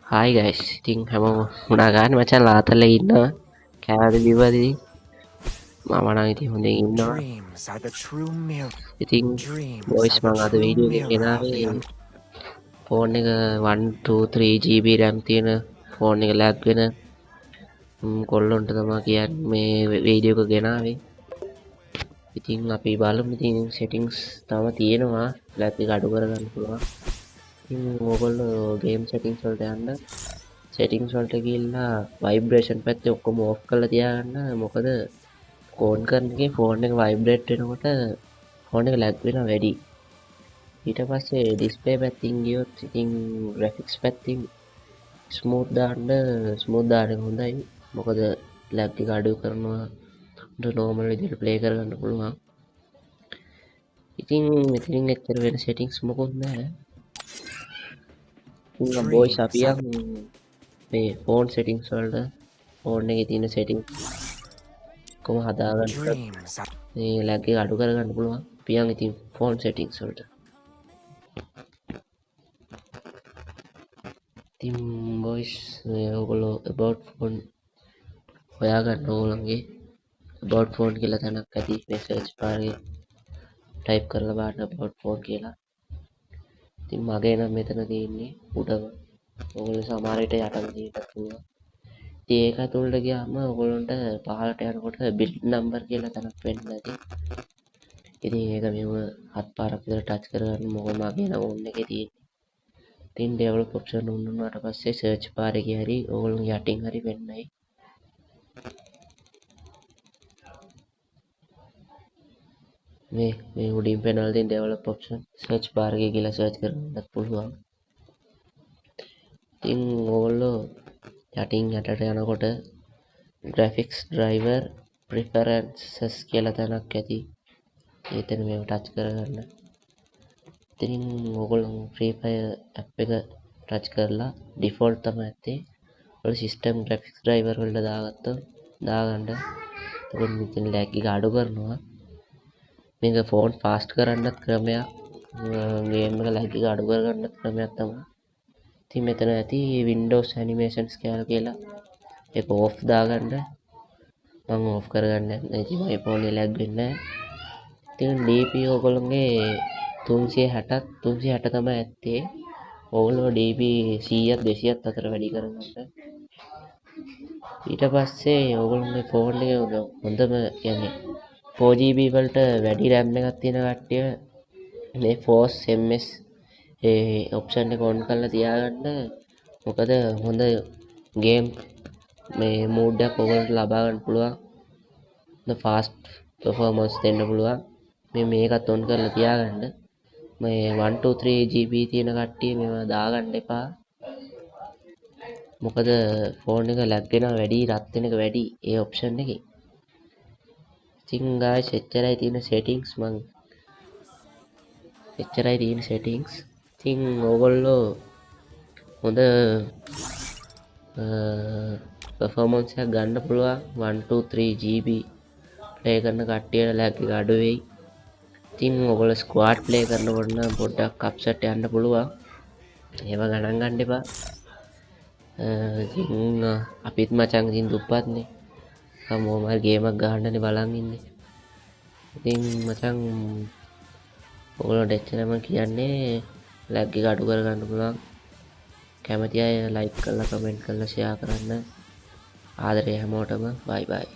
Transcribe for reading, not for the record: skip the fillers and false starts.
Hi guys, ඉතින් හැමෝම මුණා ගන්න මචං ලාතලේ ඉන්නවා. කෑවද බිව්වද ඉතින්? මම නම් ඉතින් හොඳින් ඉන්නවා. ඉතින් බොයිස් මං අද වීඩියෝ එකෙන් ගෙනාවේ ෆෝන් එක 1 2 3 GB RAM තියෙන ෆෝන් එක ලැග් වෙන කොල්ලොන්ට තමා කියන්නේ මේ වීඩියෝ එක ගෙනාවේ. ඉතින් අපි බලමු. ඉතින් සෙටින්ග්ස් තව තියෙනවා, ලැග් එක අඩු කරගන්න පුළුවන්. ඉතින් ඕගොල්ලෝ ගේම් සෙටින්ග්ස් වලට යන්න, සෙටින්ග්ස් වලට ගිහිල්ලා වයිබ්‍රේෂන් පැත්තේ ඔක්කොම ඕෆ් කරලා තියාගන්න. මොකද ෆෝන් කරන එකේ ෆෝන් එක වයිබ්‍රේට් වෙනකොට ෆෝන් එක ලැග් වෙනවා වැඩි. ඊට පස්සේ ඩිස්ප්ලේ පැත්තෙන් ගියොත් ඉතින් ග්‍රැෆික්ස් පැත්තෙන් ස්මූත් දාන්න, ස්මූත් දාන එක හොඳයි. මොකද ලැග් එක අඩු කරනවා, නෝමල් විදිහට ප්ලේ කරගන්න පුළුවන්. ඉතින් මෙතනින් එච්චර වෙන සෙටින්ග්ස් මොකුත් නෑ. ඉතින් බොයිස් අපි යන් මේ ෆෝන් සෙටින්ග්ස් වලට, ෆෝන් එකේ තියෙන සෙටින්ග්ස් කොහොම හදාගන්න මේ ලැග් එක අඩු කරගන්න පුළුවන්. අපි යන් ඉතින් ෆෝන් සෙටින්ග්ස් වලට. ඉතින් බොයිස් ඔයගොල්ලෝ about phone හොයාගන්න ඕගොල්ලන්ගේ about phone කියලා තැනක් ඇති. මේ සර්ච් බාර් එකේ ටයිප් කරලා බලන්න about phone කියලා. ඉතින් මගේ නම් මෙතන තියෙන්නේ උඩම. ඔයගොල්ලෝ සමහර විට යටම තියෙන්නත් පුළුවන්. ඉතින් ඒක ඇතුළට ගියාම ඔයගොල්ලන්ට පහළට යනකොට බිල්ඩ් නම්බර් කියලා තැනක් වෙන්න ඇති. ඉතින් ඒක මෙහෙම හත් පාරක් විතර ටච් කරගන්න, මොකද මගේ නම් ඕන් එකේ තියෙන්නේ. ඉතින් ඩෙවලොප් ඔප්ෂන් උන් වුණාට පස්සේ සර්ච් බාර් එකේ හරි ඔයගොල්ලෝ යටින් හරි වෙන්නයි. මේ උඩින් පෙනවල තියෙන ඩෙවලොප් ඔප්ෂන් සර්ච් බාර් එකේ ගිහලා සර්ච් කරගන්නත් පුළුවන්. ඉතින් ඔයගොල්ලෝ යටින් යටට යනකොට ග්‍රැෆික්ස් ඩ්‍රයිවර් ප්‍රිෆරන්සස් කියලා තැනක් ඇති. එතන මේව ටච් කරගන්න. ඉතින් ඔයගොල්ලෝ ෆ්‍රී ෆයර් ඇප් එක ටච් කරලා ඩිෆෝල්ට් තමයි ඇත්තේ. ඔයාලා සිස්ටම් ග්‍රැෆික්ස් ඩ්‍රයිවර් වලට දාගත්තොත් දාගන්න. එතකොට මෙතන ලැග් එක අඩු කරනවා. මේක ෆෝන් ෆාස්ට් කරන්නත් ක්‍රමයක්, ගේම් එක ලැග් එක අඩු කරගන්නත් ක්‍රමයක් තමයි. ඉතින් මෙතන ඇති Windows Animation Scale කියලා. ඒක ඕෆ් දාගන්න. මං ඕෆ් කරගන්න යන්නේ. ඉතින් මගේ ෆෝන් එක ලැග් වෙන්නේ නැහැ. ඉතින් DP ඔයගොල්ලන්ගේ 360 තමයි ඇත්තේ. ඔයගොල්ලෝ DP 100ක් 200ක් අතර වැඩි කරගන්න. ඊට පස්සේ ඔයගොල්ලන්ගේ ෆෝන් එක හොඳම කියන්නේ 4GB වලට වැඩි RAM එකක් තියෙන කට්ටිය මේ Force MS ඒ ඔප්ෂන් එක ඔන් කරලා තියාගන්න. මොකද හොඳ ගේම් මේ මූඩ් එකක් ඔයගොල්ලන්ට ලබා ගන්න පුළුවන්. හොඳ ෆාස්ට් පර්ෆෝමන්ස් දෙන්න පුළුවන්. මේකත් ඔන් කරලා තියාගන්න. මේ 1 2 3 GB තියෙන කට්ටිය මේවා දාගන්න එපා. මොකද ෆෝන් එක ලැග් වෙනවා වැඩි, රත් වෙන එක වැඩි ඒ ඔප්ෂන් එකේ. ඉතින් ගායිස් එච්චරයි තියෙන සෙටින්ග්ස්. මං එච්චරයි තියෙන සෙටින්ග්ස්. ඉතින් ඕගොල්ලෝ හොඳ පර්ෆෝමන්ස් එකක් ගන්න පුළුවන් 1 2 3 GB play කරන කට්ටියට ලැග් එක අඩු වෙයි. ඉතින් ඔයගොල්ලෝ ස්ක්වාඩ් ප්ලේ කරනකොට නම් පොඩ්ඩක් අප්සෙට් යන්න පුළුවන්. ඒව ගණන් ගන්න එපා. ඉතින් අපිත් මචං ඉතින් දුප්පත්නේ. හැමෝම හරි ගේමක් ගහන්නනේ බලන් ඉන්නේ. ඉතින් මචං ඔයගොල්ලන්ට එච්චරම කියන්නේ ලැග් එක අඩු කරගන්න පුළුවන්. කැමති අය ලයික් කරලා කමෙන්ට් කරලා ෂෙයා කරන්න. ආදරේ හැමෝටම. බයි බයි.